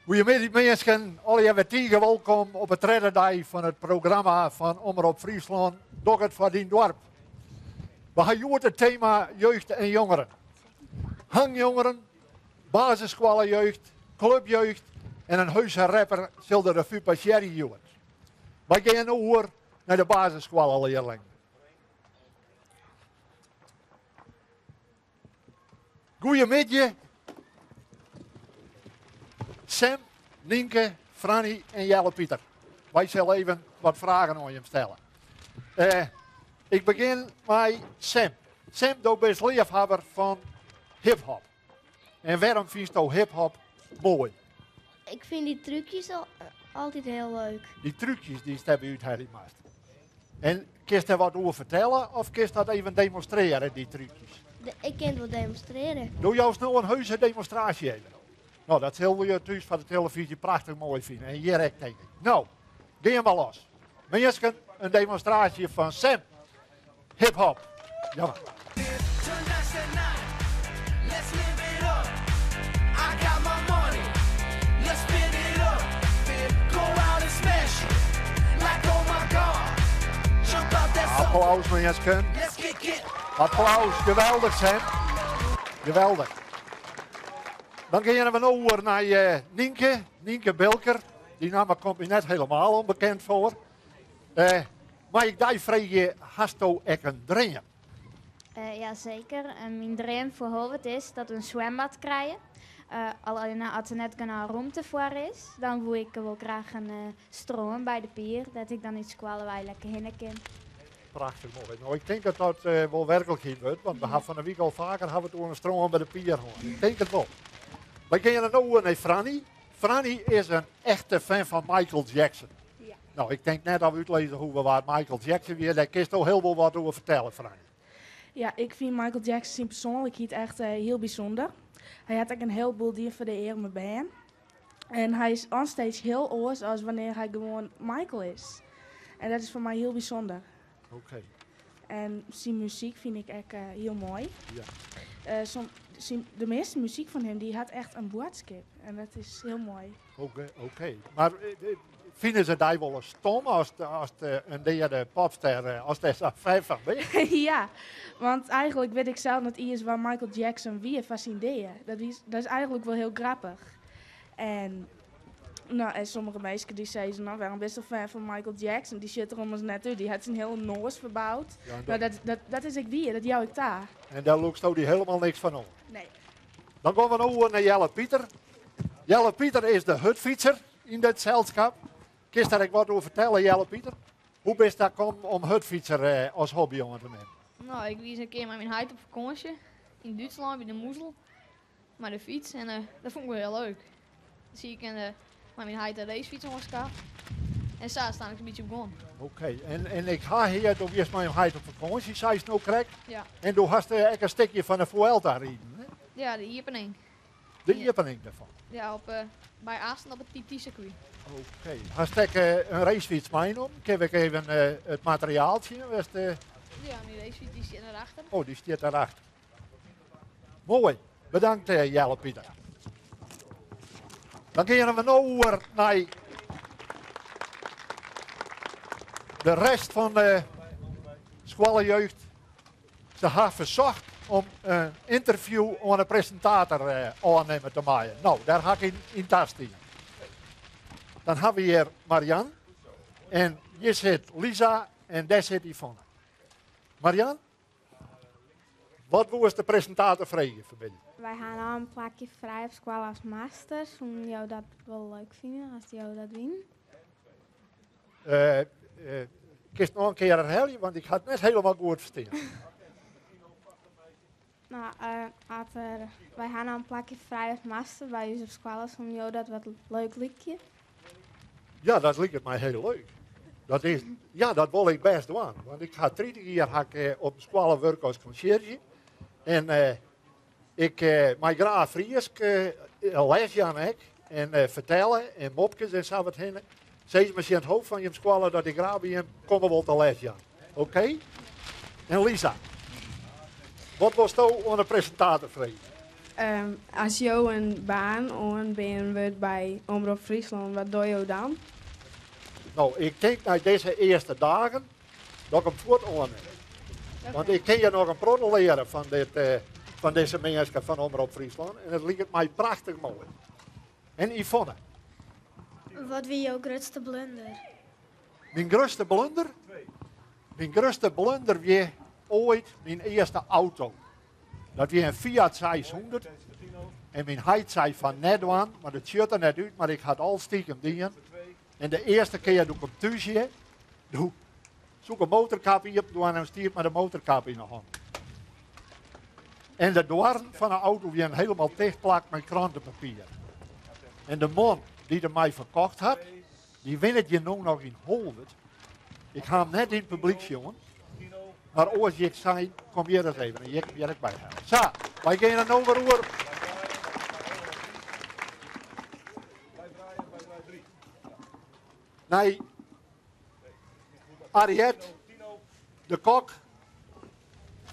Goeiemiddei minsken, allegear wer tige wolkom op de tredde dei fan it programma fan Omrop Fryslân Doch it foar dyn doarp. We ha hjoed it tema jeugd en jongeren. Hangjongeren, basisskoallejeugd, klubjeugd en in heuse rapper sil de revue passearje hjoed. Wy gean oer nei de basisskoallelearlingen. Goeiemiddei Sem, Nynke, Franny en Jelle Pieter. Wy sille even wat fragen oan jim stelle. Eh, ik begjin mei Sem. Sem, do bist leafhawwer fan hiphop. En wêrom fynsto hiphop moai? Ik fyn dy trúkjes al, altyd hiel leuk. Dy trúkjes dy'tst dêrby úthelje moatst. En kinst dêr wat oer fertelle of kinst dat even demonstrearje, dy trúkjes? Ik kin it wol demonstrearje. Do joust no in heuse demonstraasje even. No, dat sille we thús foar de telefyzje prachtich moai fine. En hjir ek, tink ik. No, gean mar los. Minsken, in demonstraasje fan Sem. Hip hop. Jammer. Applaus minsken. Applaus, geweldich Sem. Geweldich. Dan geane we no oer nei eh, Nynke, Nynke Bilker. Dy namme komt my net helemaal ûnbekend foar. Eh, Mei ik dy freegje, hasto ek in dream? Jaseker. Myn dream foar Holwert is dat we in swimbad krije. Allinne as der net genôch rûmte foar is, dan woe ik wol graach in strân by de pier, dêr't ik dan út skoalle wei lekker hinne kin. Prachtich moai. No, ik tink dat dat wol werklikheid wurdt, want we ha fan 'e wike al faker hawwe it oer in strân by de pier hân. Ik tink it wol. Wy geane no oer nei Franny. Franny is in echte fan fan Michael Jackson. Ja. No, ik tink net dat we útlizze hoege wa't Michael Jackson wie. Dêr kinsto hiel wol wat oer fertelle, Franny. Ja, ik fyn Michael Jackson syn persoanlikheid echt hiel bysûnder. Hy hat ek in hielboel dien foar de earme bern. En hy is onstage hiel oars as wannear hy gewoan Michael is. En dat is foar my hiel bysûnder. Oké. En syn muzyk fyn ik ek hiel moai. Ja. Som, syn, de measte muzyk fan him dy hat echt in boadskip. En dat is hiel moai. Oké, oké. Mar fine se dy wolris stom as, as in deade popster, as dêr sa fan fan bist? Ja, want eigentlik wit ik sels net iens wa Michael Jackson wie foar syn dea. Dat, wie, dat is eigentlik wol hiel grappich. En, no, en sommige minsken dy sizze, no, wêrom bist fan fan Michael Jackson? Dy sjocht der ommers net út, dy hat syn hiele noas ferboud. Ja, No, dat, dat, dat is ek wier, dat jou ik ta. En dêr lûksto dy hielendal niks fan oan? Nee. Dan gean we no oer nei Jelle Pieter. Jelle Pieter is de hurdfytser yn dit selskap. Kinst dêr ek wat oer fertelle, Jelle Pieter? Hoe bist dêr kommen om hurdfytser eh, as hobby oan te nimmen? No, ik wie ris in kear mei myn heit op fakânsje yn Dútslân by de Mûzel mei de fyts en eh, dat fûn ik wol hiel leuk. Dus hie ik in, eh, mei myn heit in racefyts oanskaft. En sa is it in bytsje begûn. Oké, en, en ik ha heard, do wiest mei jim heit op fakânsje, seist no krekt. Ja. En do hast eh, ek in stikje fan de Vuelta riden, hè? Ja, de iepening. De iepening dêrfan? Ja, op, eh, by Assen op it TT-sirkwy. Oké. Hast ek eh, in racefyts meinommen? Kin ik even eh, it materiaal sjen? Wêr'tst, eh, Ja, myn racefyts dy stiet dêrachter. Oh, dy stiet dêrachter. Moai. Bedankt eh, Jelle Pieter. Dan geane we no oer nei de rest fan de skoallejeugd. Se ha fersocht om in ynterview oan de presintator ôfnimme te meien. No, dêr ha ik yn tastien. Dan ha we hjir Marian en hjir sit Lisa en dêr sit Yvonne. Marian, wat woest de presintator freegje fanmiddei? Wy ha no in plakje frij op skoalle as master. Soenen jo dat wol leuk fine as jo dat wienen? Uh, uh, kinst noch in kear herhelje, want ik ha it net hielendal goed ferstean. No, uh, as der, wy ha no in plakje frij as master by ús op skoalle, soenen jo dat wat leuk lykje? Ja, dat liket my hiel leuk. Dat is, ja, dat wol ik bêst dwaan. Want ik ha 30 jier ha ik, op de skoalle wurke as konsjerzje. En uh, ik mei graach Frysk les jaan ek. En fertelle en mopkes en sa wat hinne. Sis mar tsjin it hoofd fan jim skoalle dat ik graach by jim komme wol te les jaan. Oké? En Lisa, wat wolsto oan de presintator freegje? As jo in baan oanbean wurdt by Omrop Fryslân, wat dogge jo dan? No, ik tink nei dizze earste dagen dat ik him fuort oannim. Want ik kin hjir noch in protte leare fan, dit, eh, fan dizze minsken fan Omrop Fryslân. En it liket my prachtich moai. En Yvonne? Wat wie jo grutste blunder? Myn grutste blunder? Myn grutste blunder wie oait myn earste auto. Dat wie in Fiat 600. En myn heit sei fan net dwaan, mar dat sjocht der net út, mar ik ha it al stikem dien. En de earste kear doe't ik him thús hie, doe soe ik de motorkap iepen dwaan en stie ik mei de motorkap yn de hân. En de doarren fan de auto wienen hielendal tichtplakt mei krantepapier. En de man dy't him my ferkocht hat, dy wennet hjir no noch yn Holwert. Ik ha him net yn it publyk sjoen, mar oars hie ik sein, kom hjir ris even en hjir hjir ek by helpe. Sa, wy geane no wer oer. Nei Ariette de Kok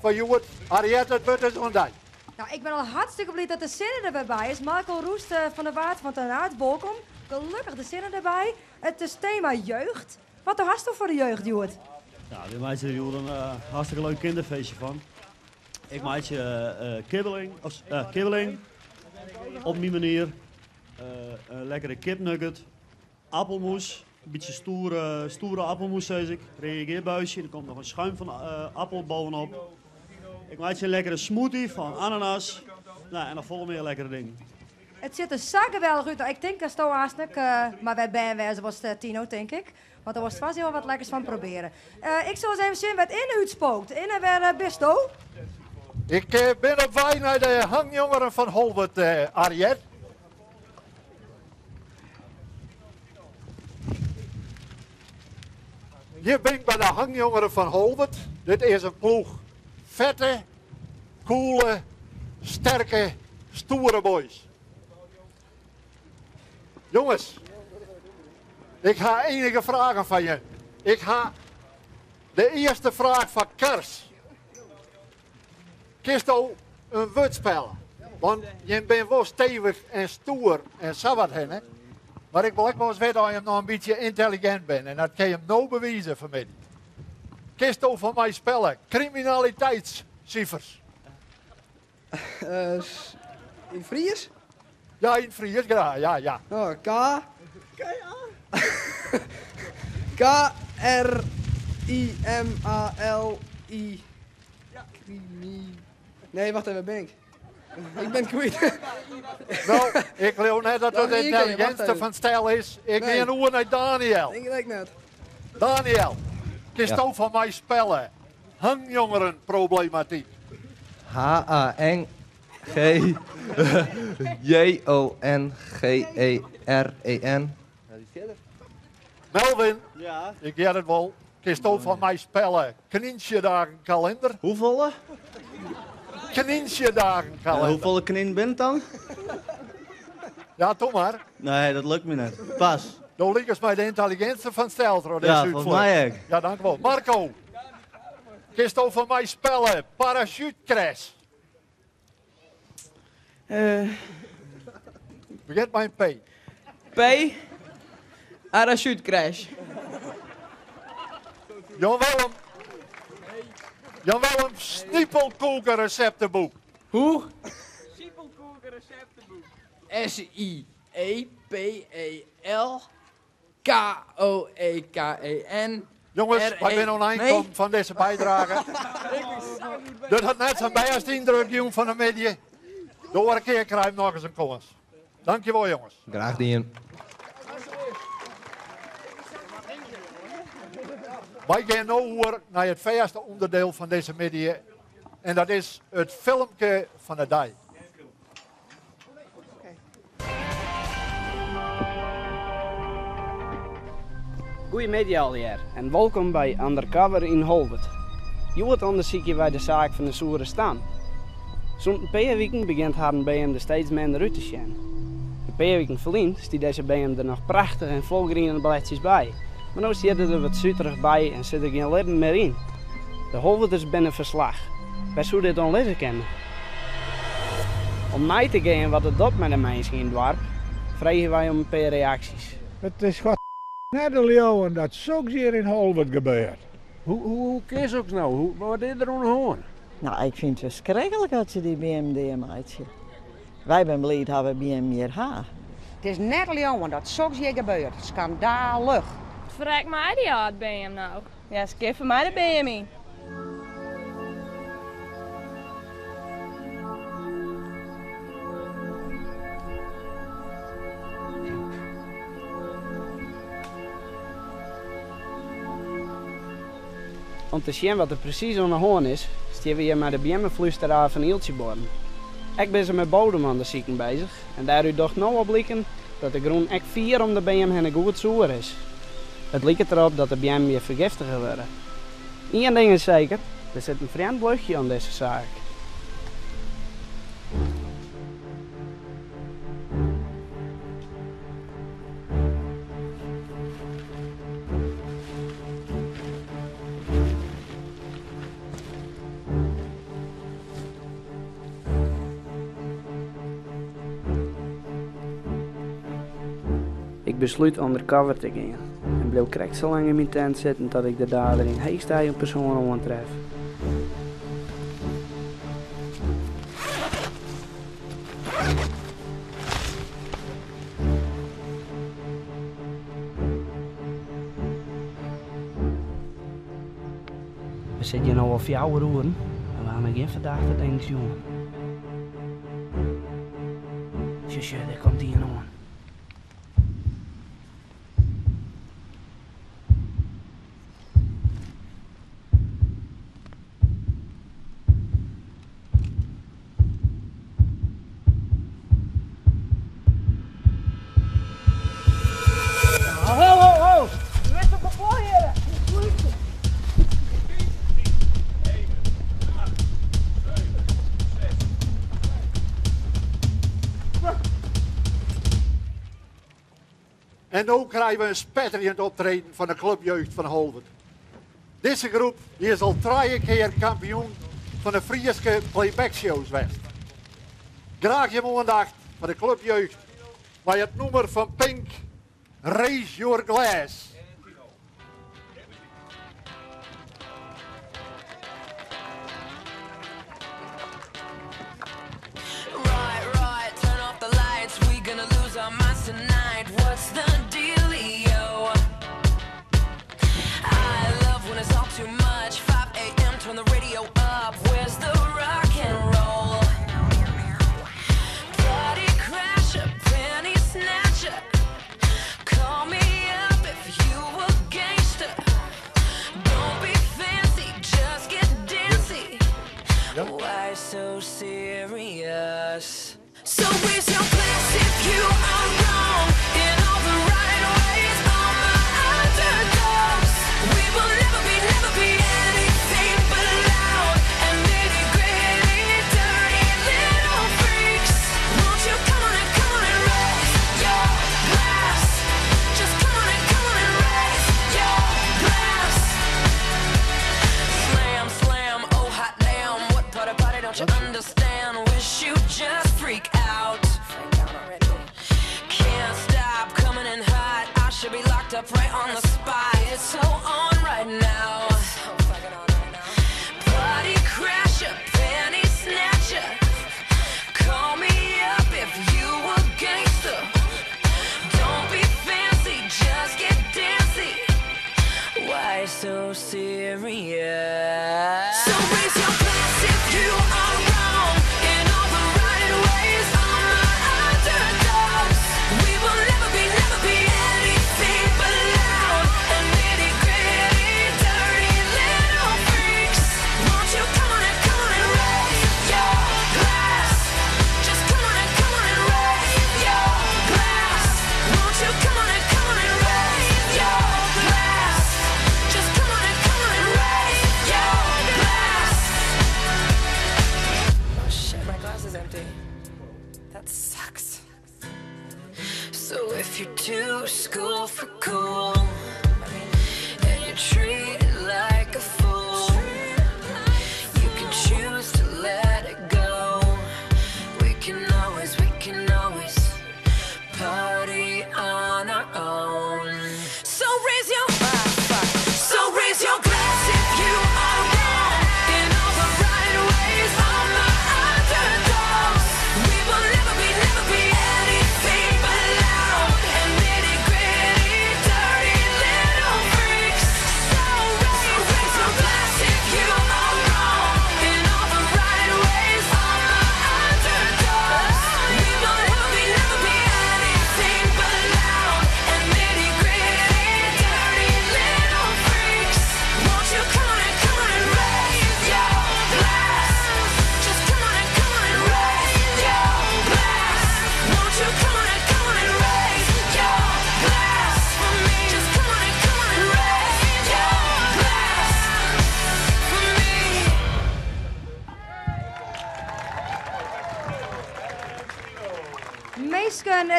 fan hjoed. Ariette, it wurd is oan dy. Nou, ik ben al hartstikke blij dat de sinne der wer by is. Michael Roest eh, van de Waard van Ternaard, wolkom. Gelokkich de sinne derby. It is tema jeugd. Wat hasto foar de jeugd, hjoed? Ja, wy meitsje der hjoed in uh, hartstikke leuk kinderfeestje fan. Ik meitsje uh, kibbeling, of, uh, kibbeling op myn manier. In lekkere kipnugget, appelmoes, in bytsje stoere, stoere appelmoes sis ik. Reagearbuisje, der komt noch in schuim fan appel bovenop. Ik meitsje in lekkere smoothie fan ananas. Nou, en noch folle mear lekkere dingen. It sjocht der sa geweldich út. Ik tink datsto aanst ek mar wer bern wêze wolst, Tino, tink ik. Want dan wolst fêst hiel wat lekkers fan probearje. Ik sil ris even sjen wêr't Inne útspookt. Inne, wêr bisto? Ik bin op wei nei de hangjongeren fan Holwert, Ariette. Hjir bin ik by de hangjongeren fan Holwert. Dit is in ploech fette, coole, sterke, stoere boys. Jonges, ik ha enige fragen fan je. Ik ha de earste fraach fan Kars. Kinsto in wurd spelle? Want jim binne wol stevich en stoer en sa wat hinne. Mar ik wol ek wolris witte oft jim noch in bytsje yntelligint binne. En dat kin jim no bewize fanmiddei. Kinsto foar my spelle kriminaliteitssifers? Yn Frysk? Ja, yn Frysk, graach. Ja, ja. Oh, K. K R I M A L I. Krimi. Nee, wacht even, ben ik? Ik ben het kwyt. No, ik leau net dat dat Noch de ien kear, wacht yntelligintste even. fan 't stel is. Ik Nee. gean oer nei Daniel. Denk ik net. Daniel, kinsto foar my spelle hangjongerenproblematyk? H-A-N-G J-O-N-G-E-R-E-N. Melvin, Ja. ik hear it wol. Kinsto foar my spelle Knyntsjedagenkalender? Hoefolle? Knyntsjedagenkalender. Hoefolle kninen binne it dan? Ja, doe mar. Nee, dat lukt my net. Pas. Do likest my de yntelligintste fan 't stel troch Ja, dizze folgens my ek. Ja, dankewol. Marco, kinsto foar my spelle parachutecrash? Begjint mei in P. P. Parachutecrash. Jan Willem. Jan Willem, sniepelkoekenreceptenboek. Hoe? S-I-E-P-E-L K-O-E-K-E-N. Jonges, R-E wy binne oan ein Nee. kommen fan dizze bydrage. Dat hat net sa'n bêste yndruk jûn fan 'e middei. De oare kear krije we noch ris in kâns. Dankjewol, jonges. Graach dien. Wy gean no oer nei it fêste ûnderdiel fan dizze middei. En dat is it filmke fan de dei. Goeiemiddei allegear en wolkom by Undercover yn Holwert. Hjoed ûndersykje wy de saak fan de soere stam. Sûnt in pear wiken begjint harren beam der steeds minder út te sjen. In pear wiken ferlyn stie dizze beam der noch prachtich en fol griene bledsjes by. Mar no stiet er der wat suterich by en sit der gjin libben mear yn. De Holwerters binne ferslach. Wêr soe dit oan lizze kinne? Om nei te gean wat it docht mei de minsken yn it doarp, freegje wy om in pear reaksjes. It is god net te leauwen dat soks hjir yn Holwert gebeurt. Hoe, hoe kin soks no? Hoe, wat is der oan de hân? No, ik fyn it ferskriklik dat se dy beammen deameitsje. Wy binne bliid dat we beammen hjir ha. It is net te leauwen dat soks hjir gebeurt. Skandalich! Ferrek my dy âld beam no. Ja, skip foar my de beam yn. Om te sjen wat der presys oan de hân is, stean we hjir mei de beammeflústeraar fan Eeltsjebuorren. Ek binne se mei bodemûndersiken beuzich en dêrút docht no al bliken dat de grûn ek fier om de beam hinne goed soer is. It liket derop dat de beammen hjir fergiftige wurde. Ien ding is seker, der sit in frjemd luchtje oan dizze saak. Ik beslút undercover te gean en bliuw krekt sa lang yn myn tent sitten dat ik de dader yn heechste eigen persoan oantref. We sitte hjir no al fjouwer oeren en we hawwe noch gjin ferdachte ding sjoen. Sjoch, sjoch, dêr komt ien oan. Ho, ho, ho! Wist op de heren! En no krije we in spetterjend optreden fan de klupjeugd fan Holwert. Dizze groep die is al trije kear kampioen fan de Fryske playbackshows west. Graach jim oandacht foar de klupjeugd mei it nûmer fan Pink, Raise Your Glass. Right, right, turn off the lights. We gonna lose our minds tonight. What's the dealio? I love when it's all too much. 5 a.m. Turn the radio up. Where's the rock and roll? Party crasher, penny snatcher. Call me up if you a gangster. Don't be fancy, just get dancy. Why so serious? So raise your glass if you are wrong in all the right ways. All my underdogs, we will never be, never be anything but loud and nitty gritty, dirty little freaks. Won't you come on and come on and raise your glass? Just come on and come on and raise your glass. Slam, slam, oh hot damn. What part of party don't you understand? Wish you just freak out. Freak out already. Can't stop coming in hot. I should be locked up right on the spot. It's so on right now. Party crasher, penny snatcher. Call me up if you a gangster. Don't be fancy, just get dancy. Why so serious? So raise your glass if you are wrong in all the right ways. All my underdogs, we will never be, never be anything but loud and nitty gritty, dirty little freaks. Won't you come on and come on and raise your glass? Just come on and come on and raise your glass. Won't you come on and come on and raise your glass? Just come on and come on and raise your glass. Oh shit, my glass is empty. That sucks. So if you're too school for cool and you're treated like a fool, you can choose to let it go. We can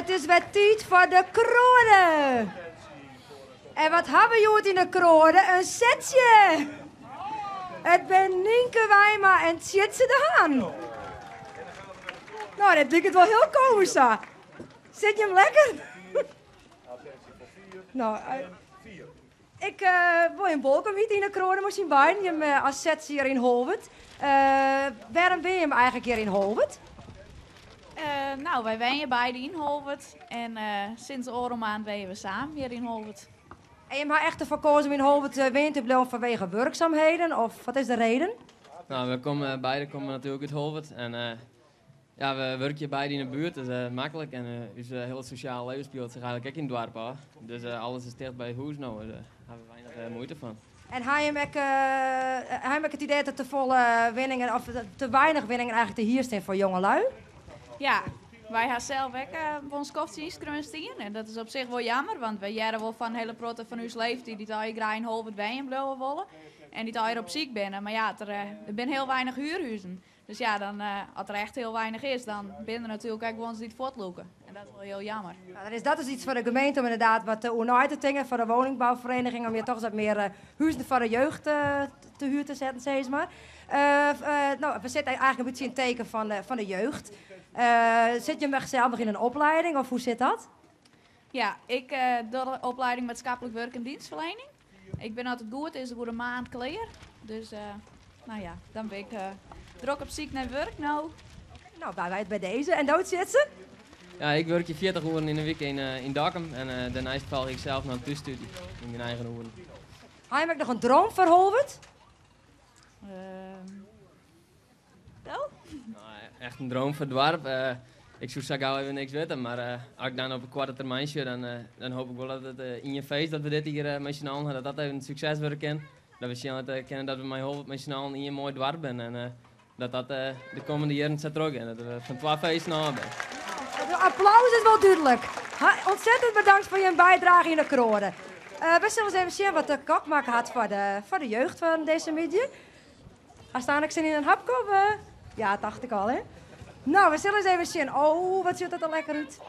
It is wer tiid foar de kroade. En wat ha we hjoed yn de kroade? In setsje! It binne Nynke Wijma en Tjitse de Haan. No, dit liket wol hiel komysk sa. Sit jim lekker? No, ik wol jim wolkom hite yn de kroade mei syn beiden, jim as setsje hjir yn Holwert. Wêrom binne jim eigentlik hjir yn Holwert? No, wy wenje beide yn Holwert en sinds oardel maand wenje we samen hjir yn Holwert. En jim ha echt derfoar koazen om yn Holwert wenjen te bliuwen fanwege wurksumheden of wat is de reden? No, we komme, beide komme natuerlik út Holwert en ja, we wurkje beide yn de buert, dus maklik. En ús hiele sosjale leven spilet sich eigentlik ek yn it doarp ôf. Dus alles is ticht by hûs no, dus dêr ha we weinich muoite fan. En ha jim ek, ha jim ek it idee dat der tefolle wenningen of te weinich wenningen eigentlik te hier stean foar jongelui? Ja, wy ha sels ek wol in skoftsje ynskreaun stien en dat is op sich wol jammer, want wy hearre wol fan in hiele protte fan ús leeftiid dy't allegear graach yn Holwert wenjen bliuwe wolle en dy't allegear op syk binne. Mar ja, der binne hiel weinich huurhuzen. Dus ja, dan, as der echt hiel weinich is, dan binne der natuerlik ek guons dy't fuortlûke. En dat is wol hiel jammer. No, dan is dat dus iets foar de gemeente om ynderdaad wat oer nei te tinken, foar de woningboufereniging, om hjir toch eens wat mear huzen foar de jeugd te huur te setten, sis mar. No, we sitte eigentlik in bytsje yn it teken fan de jeugd. Sit jim sels noch yn in opleiding, of hoe sit dat? Ja, ik doch de opleiding maatschappelijk werk en dienstverlening. Ik bin as it goed is oer in maand klear. Dus no ja, dan bin ik drok op syk nei wurk no. No, by wy it by dizze. En do, Tjitse? Ja, ik wurkje 40 oeren yn 'e wike yn Dokkum en dêrneist folgje ik sels noch in thússtúdzje yn myn eigen oeren. Ha jim ek noch in droom foar Holwert? Do? No, echt in droom foar it doarp. Ik soe sa gau even niks witte, mar as ik dan op 'e koarte termyn sjoch, dan hoop ik wol dat it ien feest dat we dit jier mei syn allen ha, dat dat even in sukses wurde kin. Dat we sjen litte kinne dat we mei Holwert mei syn allen ien moai doarp binne en dat dat de kommende jierren sa trochgiet. Dat we fan twa feesten ôf binne. It applaus is wol dúdlik. Ontzettend bedankt foar jim bydrage yn de kroade. We sille ris even sjen wat de kok makke hat foar de jeugd fan dizze middei. Hast dan ek sin yn in hapke of? Ja, tocht ik al, hè? No, we sille ris even sjen. Oh, wat sjocht dat der lekker út.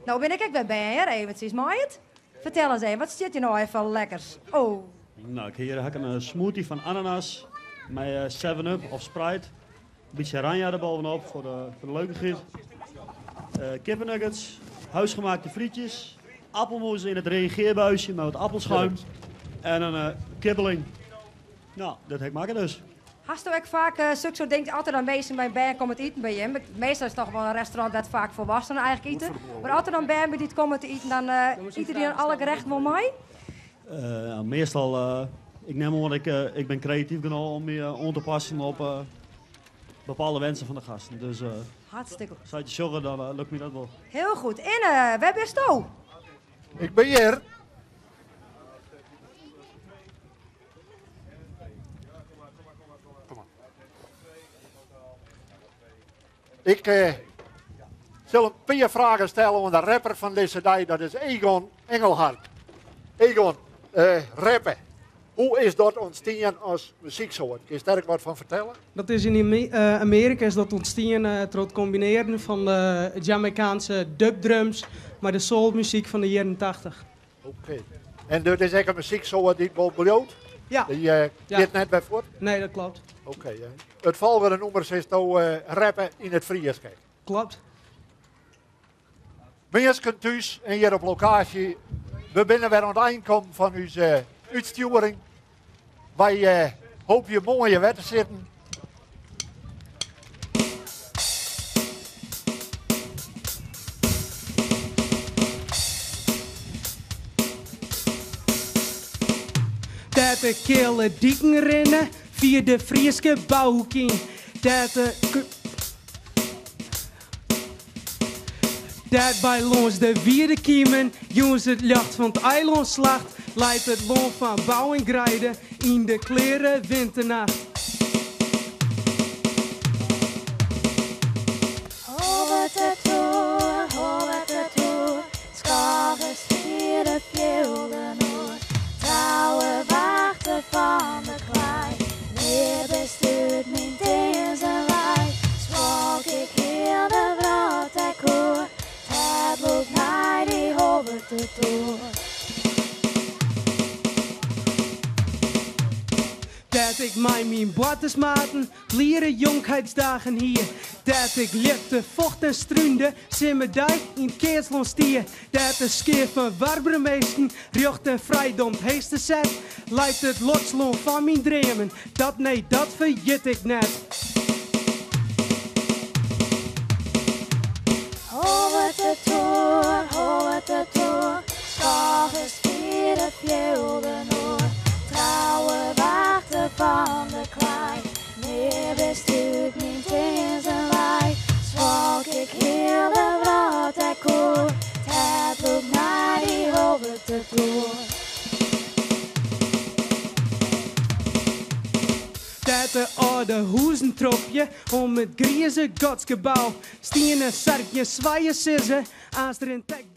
No bin ik ek wer bern, hear, eventsjes. Mei it? Fertel ris even, wat stiet hjir no even foar lekkers? Oh. No, ik hjir ha ik in smoothie fan ananas mei 7-Up of Sprite. In bytsje ranja der bovenop foar de leukichheid. Kippennuggets, huisgemaakte frietjes, appelmoes in het reageerbuisje met wat appelschuim en in kibbeling. No, dat ha ik makke dus. Hasto ek faak sok soart dingen, as der dan minsken mei bern komme te iten by jim, meastal is it toch wol in restaurant wêr't faak folwassenen eigentlik ite, mar as der dan bern by dy't komme te iten, dan ite dy dan alle gerechten wol mei? Meastal, ik nim oan, ik bin kreatyf genôch om my oan te passen op bepaalde wensen fan de gasten. Dus Hartstikke goed. Sa't je sjogge, dan lukt my dat wol. Hiel goed. Inne, wêr bisto? Ik bin hjir. Ik eh, sil in pear fragen stelle oan de rapper fan dizze dei, dat is Egon Engelhard. Egon, eh, rappe, hoe is dat ûntstien as muzyksoart? Kinst dêr ek wat fan fertelle? Dat is yn eh, Amearika is dat ûntstien eh, troch it kombinearjen fan de Jamaicaanse dubdrums mei de soulmuzyk fan de jierren 80. Oké. En dat is ek in muzyksoart dy't wol bliuwt? Ja. Dy eh, giet net wer fuort? Nee, dat klopt. Oké. It folgjende nûmer silsto uh, rappe yn it Frysk. Klopt. Minsken thús en hjir op lokaasje, we binne wer oan it ein kommen fan ús uh, útstjoering. Wy uh, hoopje moarn wer te sitten. Dêr't de keale diken rinne, fia de Fryske boukyn. Dêr't de Dêr't by lâns de wierde kimen jûns it ljocht fan 't eilân slacht, leit it lân fan bou en greide yn de kleare winternacht. Holwerter toer, Holwerter toer, skôgest fier de fjilden oer. Trouwe wachter fan de klaai, nea bist út myn tinzen wei. Swalk ik hiel de wrâld ek oer, 't hert lûkt nei. Holwertertoer. Dêr't ik mei myn boartersmaten bliere jonkheidsdagen hie. Dêr't ik ljepte, focht en strúnde, simmerdei yn 't keatslân stie. Dêr't de skear fan warbere minsken rjocht en frijdom 't heechste set. Leit it lotslân fan myn dreamen, dat nee dat ferjit ik net. Holwertertoer, Holwertertoer, skôgest fier de fjilden oer. Trouwe wachter fan de klaai, mear bist út myn tinzen wei. Swalk ik hiel de wrâld ek oer, 't hert lûkt nei dy Holwertertoer. Dêr't de âlde hûzen tropje om it grize godsgebou stiene, sarkje, swije, sizze, aanst rint ek.